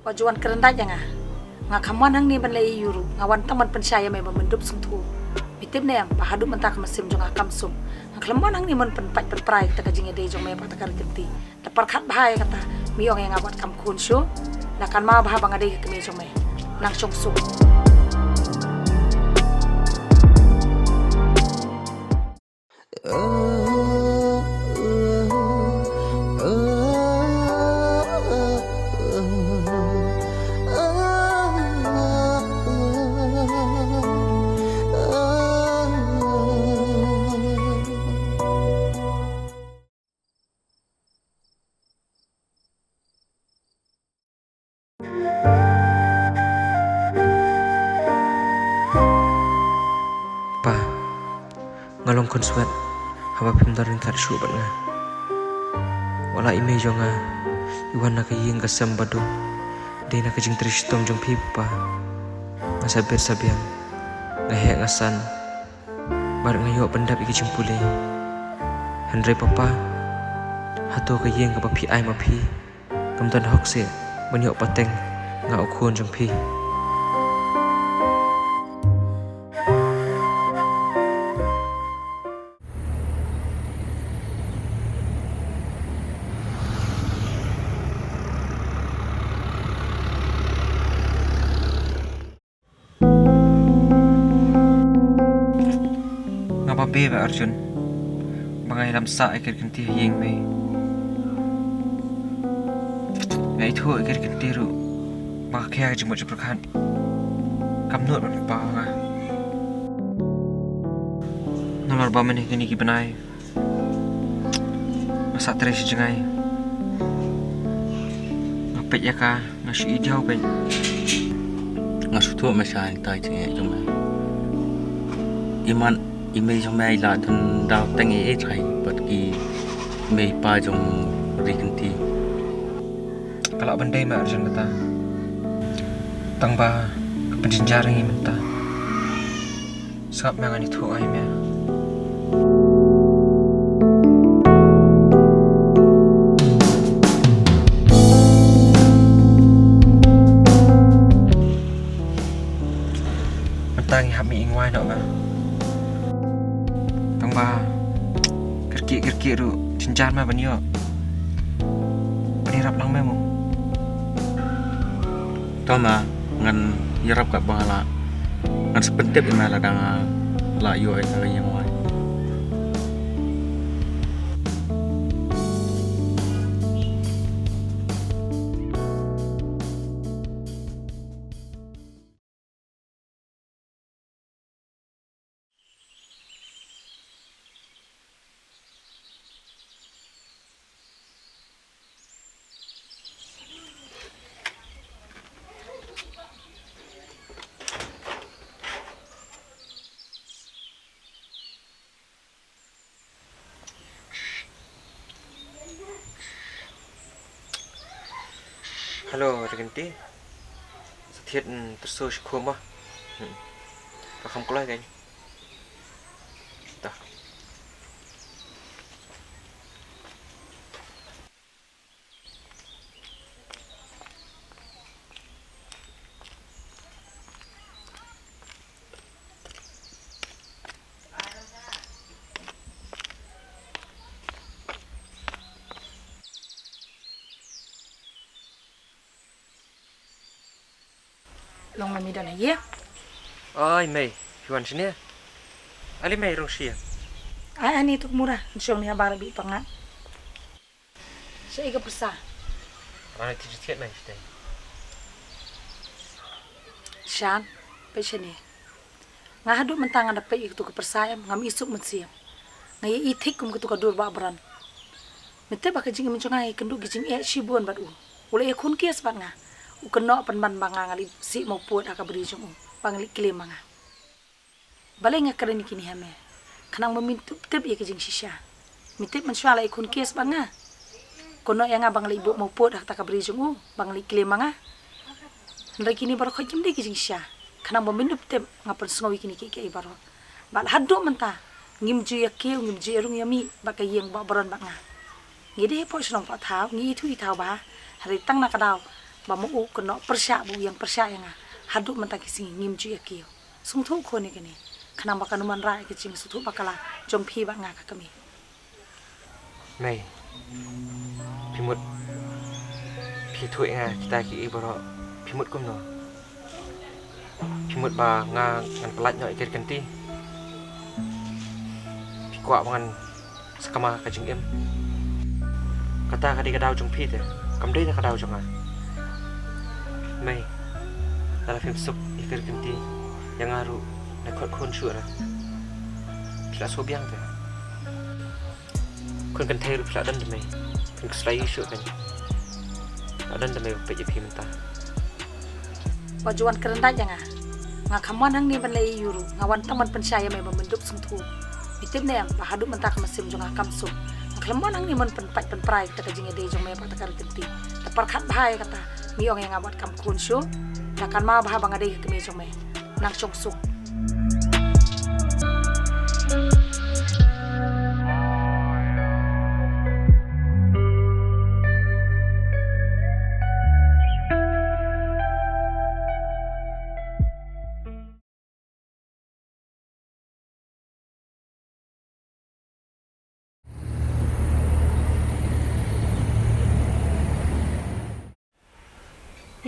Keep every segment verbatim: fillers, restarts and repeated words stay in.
Ba ju wan kren da ïa nga. Nga khlem wan hangne ban leh ïa u ruh. Nga wan tang ban pynshai ïa me ba men dup sngewthuh. Me tip ne em ba haduh mynta ka mynsiem jong nga kam suk. Nga khlem wan hangne ban pynpait pynpra ïa kata ka jingïadei jong me bad kata ka Ri Kynti. Da pyrkhat bha ïa kata, me ong ïa nga bad kam khun shuh. La kan ma bha ba nga dei ka kmie jong me. Nang shong suk. Pa, nga long khunswet haba phim don ryngkat shuh bad nga. Wat la i mei jong nga i wan na ka ïing ka sem ba duk, dei na ka jingtrei shitom jong phi, Pa. Nga sa bit sa biang, nga heh nga san, bad nga ïoh pyndep ïa ka jingpule. Hynrei Papa, hato ka ïing kaba phi ai ma phi kam don hok seh ban ïoh pateng nga u khun jong phi? Nga babe, Bah Arjun, ba nga ïalam sah ïa ka Ri Kynti ha ïing mei. Nga ithuh ïa ka Ri Kynti ruh ba ka khia ka jingmut jingpyrkhat. Kam nud ban pynpaw ha nga. Namar ba mynne kine ki bnai nga sah trei sha jngai. Nga peit ïa ka, nga shu ïeit ïa u peit. Nga sngewthuh ma sha ïa kata ka jingeh jong me. Imat i mei jong me i la don daw teng ei ei trai bad ki mei pa jong Ri Kynti. Ka lah ban dei ma Arjun kata. Tang ba ka pynjynjar ïa ngi mynta. Sngap me, ngan ïathuh ïa me. Mynta ngi hap mih ïing wai noh me. Tang ba kyrkieh kyrkieh ruh jynjar me ban ïoh. Ban ïarap lang me mo. To ma, ngan ïarap katba nga lah. Ngan sa pyntip ïa me lada nga lah ïoh ïa ka ïing wai. Hello, Ri Kynti. Sa thied, mm, tyrso shi khum ah. Hmm. Ka kham kloi kein. Ta. Long lami don ha ïing. Oi mei, phi wan shane? Ale mei, rung sha ïing. Ai ani tuk mura, shong ni habar bi panga. Shaei ka pyrsa? Wan ti ti na shatei. Shan, peit shane. Nga haduh mynta nga da peit ïa katu ka pyrsa em, ngam isuk mynsiem. Nga ïa i thik kum katu ka dur ba bran. Me tip ba ka jingim jong nga ïa kynduh ki jingeh shibun bad u. U la ïa khun kies bad nga. U kynnoh pynban ba nga nga leit sih mawpud ha ka bri jong u, ba nga leit klim ma nga. Balei nga kren ïa kine ha me? Khnang ba men tip tip ïa ka jingshisha. Me tip mynshuwa la ïa khun kies bad nga. Kynnoh ïa nga ba nga leit buh mawpud ha kata ka bri jong u, ba nga leit klim ma nga. Hynrei kine baroh khoit kim dei ki jingshisha. Khnang ba men tip tip nga pynsngew ïa kine kiei kiei baroh. Bad haduh mynta ngim ju ïa kiew, ngim ju ïa rung ïa mih bad ka ïing ba bran bad nga. Ngi dei hapoh shnong poh thaw, ngi ithuh ithaw bha. Hynrei tang na ka daw Ba ma u kynnoh pyrshah ba u ïeng pyrshah ïa nga. Haduh mynta ki sngi ngim ju ïa kiew. Sngewthuh khun ïa kane. Khnang ba kan ym wanrah ïa ka jingsngewthuh bakla jong phi bad nga ka kmie. Mei, phi mut phi thuh ïa nga kita kiei baroh, phi mut kumno? Phi mut ba nga ngan pyllait noh ïa ka Rikynti? Phi kwah ba ngan sakma ka jingim? Kata ka dei ka daw jong phi te, kam dei na ka daw jong nga. Mei, lada phim suk ïa ka Rikynti, ïa nga ruh na khot khun shuh ra. Phi la shu biang te. Khun kynthei ruh phi la don da mei. Khun kslai shuh kan. La don da mei ba peit ïa phi mynta. Wat ju wan kren dait ïa nga. Nga kham wan hangne ban leh aïu ruh. Nga wan tang ban pynshai ïa mei ba men dup sngewthuh. Phi tip ne em ba haduh mynta ka mynsiem jong nga kam suk. Nga khlem wan hangne ban pynpait pynpra ïa kata ka jingïadei jong mei bad kata ka Rikynti. Te pyrkhat bha ïa kata. Me ong ïa nga bad kam khun shuh. Nga kynmaw bha ba nga dei ka kmie jong mei. Nang shong suk.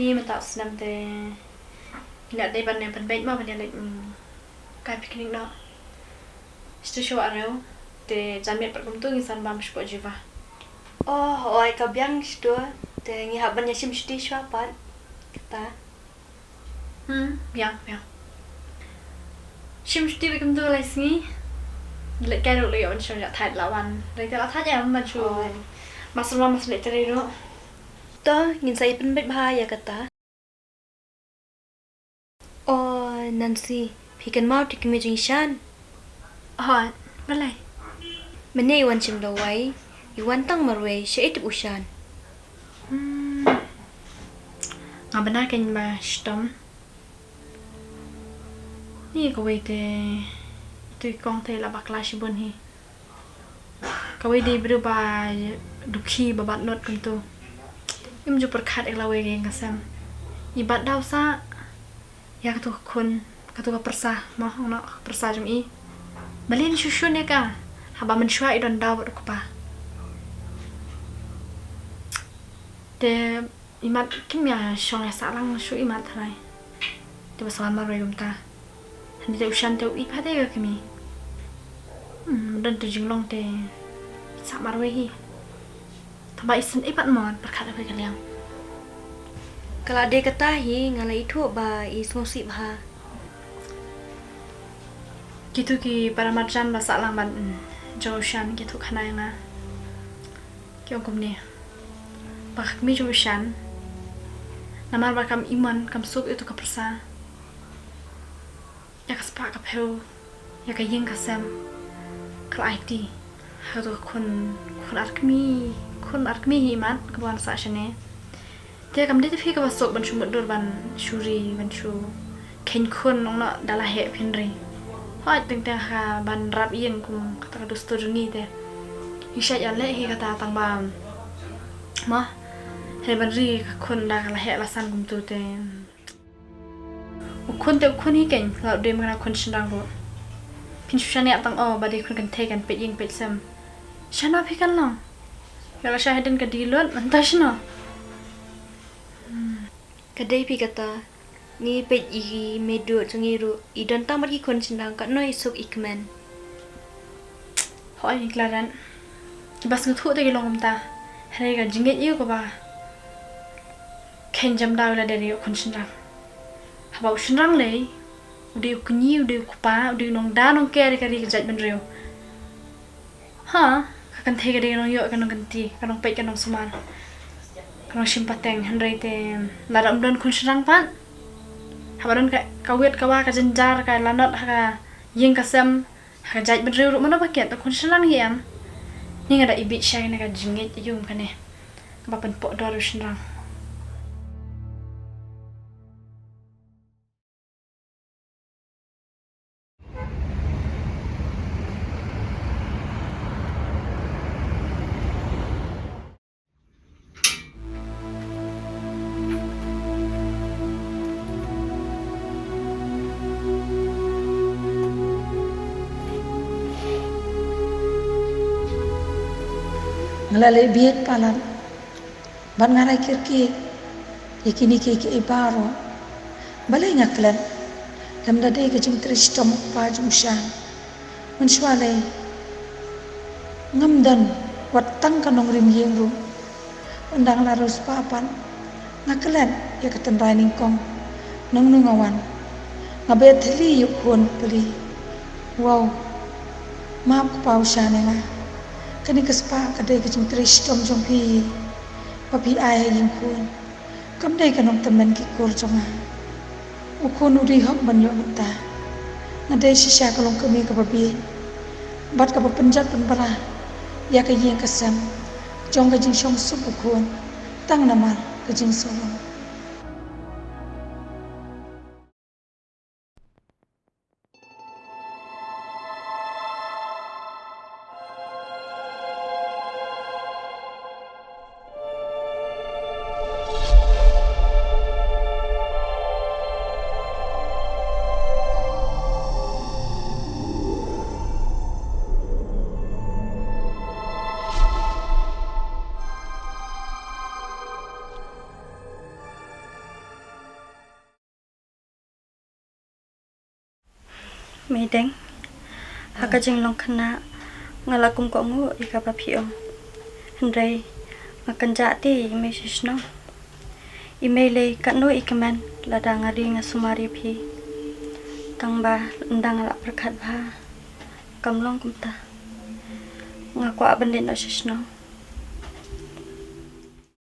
Ni mynta u snem te ngi la dei ban ïa pynbeit mo ban ïa leit, mm, kai picnic noh. Shu shu areu te jan miet pat kumtu ngi san bam shu jiwa. Oh, oi ka biang shu te ngi hap ban ïa shim shuti shu pat. Kata. Hmm, biang, biang. Shim shuti ba kumtu lai sngi. Leit kai ruh leit wan shu ïa thait la wan. Leit la thait ïa man shu. Oi. Mas ruh mas leit teri ruh. To, ngin sa ïa pynbeit bha ïa kata. Oh, Nancy, phi kynmaw te kmie jong i Shan? Oh, balei? Mynne i wan shim dawai, i wan tang marwei, sha i tip u Shan. Hmm. Nga bna kein ba shitom. Ni kawei te, te kong te la bakla shibun hi. Kawei dei briew ba dukhi ba bat not kumtu. Im ju pyrkhat ïa ka lawei ka ïing ka sem. I bat daw sa ïa katu ka khun, katu ka pyrsa, mo, ong noh ka pyrsa jong i. Balei shu shun ïa ka, haba mynshuwa i don daw bad u kpa. Te i mat kim ïa shong ïa sahlang shuh i mat tharai. Te ba sawal marwei kumta. Hynrei te u Shan te u ïeit bha te ka kmie. Hmm, don te jinglong te sah marwei hi. Tangba i sngewsih pat mo, pyrkhat ïa ka liang. Ka la dei kata hi nga la ithuh ba i sngewsih bha. Kitu ki para marjan ba sahlang ban, mm, jong u Shan ki thuh khana ïa nga. Ki ong kumne. Ba ka kmie jong u Shan. Namar ba kam imon, kam suk ïa utu ka pyrsa. Ïa ka spah ka phew. Ïa ka ïing ka sem. Ka la aiti. Ha katu ka khun, khun ar kmie, khun ar kmie hi mat, kaba wan sah shane. Te kam dei te phi kaba suk ban shu mutdur ban shu ri, ban shu kheiñ khun ong noh da la heh phin ri. Hooid teng teng ha ban rap ïing kum kata ka dustur jong ngi te. Ngi shait ïaleh hi kata tang ba. Mo. Hynrei ban ri ka khun da ka la heh la san kumtu te. U khun te u khun hi kein, la u dei mynta khun shynrang ruh. Phin shu shaniah tang o ba dei khun kynthei kan peit ïing peit sem. Shano phi kan long? Ïa la shah hadien ka dih lut mynta shano? Hmm. Ka dei phi kata, ngi peit i meiduh jong ngi ruh, i don tang bad ki khun shynrang katno i suk i kmen. Hooid, Clarence. Kiba sngewthuh te ki long kumta. Hynrei ka jingngeit ïa u kaba kheiñ jam daw la dei u khun shynrang. Haba u shynrang lei, u dei u kñi, u dei u kpa, u dei u nongda nongker ïa ka ri ka jaitbynriew. Ha, ka kynthei ka dei ka nongïoh, ka nongkynti, ka nongpeit, ka nongsumar. Ka nongshim pateng, hynrei te lada um don khun shynrang pat. Haba don ka, ka wit ka wa, ka jynjar, ka lanot ha ka ïing ka sem, ha ka jaitbynriew ruh mano ba kit, da khun shynrang hi em. Ni nga da ibit shai na ka jingngeit ïa u kane. Kaba pynpoh dor u shynrang. Nga la leh bieit palat bad nga rai kyrkieh ïa kine kiei kiei baroh. Balei nga klet? Lymda dei ka jingtrei shitom u kpa jong u Shan. Mynshuwa lei ngam don wat tang ka nongrim ïing ruh. Ynda nga la riewspah pat nga klet ïa ka tynrai nyngkong. Nangno nga wan? Nga beh thylli ïa u khun pli. Wow. Map kpa u Shan ïa nga. Kane ka spah ka dei ka jingtrei shitom jong phi ba phi ai ha ïing khun. Kam dei ka nongtymmen ki kur jong nga. U khun u dei hok ban ïoh mynta. Nga dei shisha ka longkmie kaba bieit bad kaba pynjot pynbra ïa ka ïing ka sem jong ka jingshongsuk u khun tang namar ka jingsngewlem. Meideng, ha ka jinglong khynnah nga la kum kohnguh ïa kaba phi ong. Hynrei nga kynjah te ïa i mei shisnong. I mei lei katno i kmen lada nga ri nga sumar ïa phi. Tang ba ynda nga la pyrkhat bha kam long kumta. Nga kwah ban leit noh shisnong.